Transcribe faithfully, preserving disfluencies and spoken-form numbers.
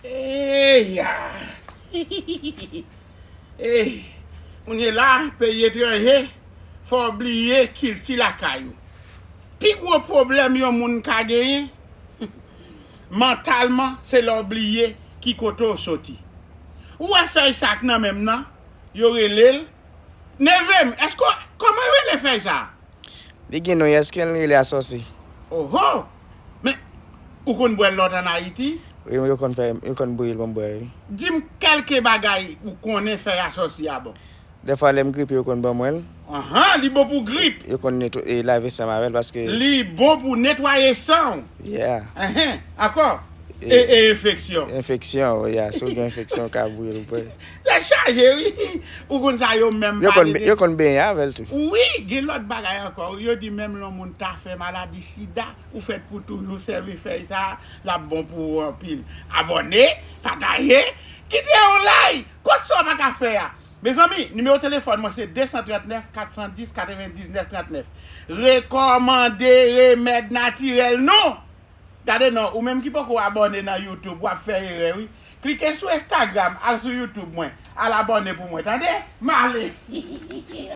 Eya! Ey! Kounye la, peyi etranje, fò w bliye kilti lakay ou. Pi gwo pwoblèm yon moun ka genyen, mantalman, se lè w bliye ki kote w soti. Ou wè fèy sa k nan men m nan, yo rele l. Neve m, èske w, kòman yo rele fèy sa? Li gen non, èske l rele asòsi? Oho! Men, ou konn bwè l lè w t ann Ayiti? Wi, yo konn fè, yo konn bouyi l pou m bwè, wi. Di m kèlke bagay ou konnen fèy asòsi a bon. Dèfwa, lè m gripe, yo konn ban mwen l. Anhan, li bon pou grip. Yo konn netw-, e, lave san m avè l paske li bon pou netwaye san w. Yeah. Enhen, ankò. E, e enfeksyon. Enfeksyon, wi, ya. Si w gen enfeksyon, w ka bouyi l, ou pè. Tèt chaje, wi. Ou konn sa yo menm yo konn, pale de yo konn benyen avè l tou. Wi, gen lòt bagay ankò. Yo di menm lè yon moun ta fè maladi sida, ou fèt pou toujou sèvi fèy sa, l ap bon pou ou anpil. Abòne, pataje, kite yon like. Kot sa w pa ka fè a? Mezanmi, nimewo telefòn mwen se de san trannèf, kat san dis, katrevendiznèf trannèf. Rekòmande remèd natirèl nou. Gade non, ou menm ki poko abòne nan YouTube, w ap fè erè wi. Klike sou Instagram, al sou YouTube mwen, al abòne pou mwen, tande? M ale!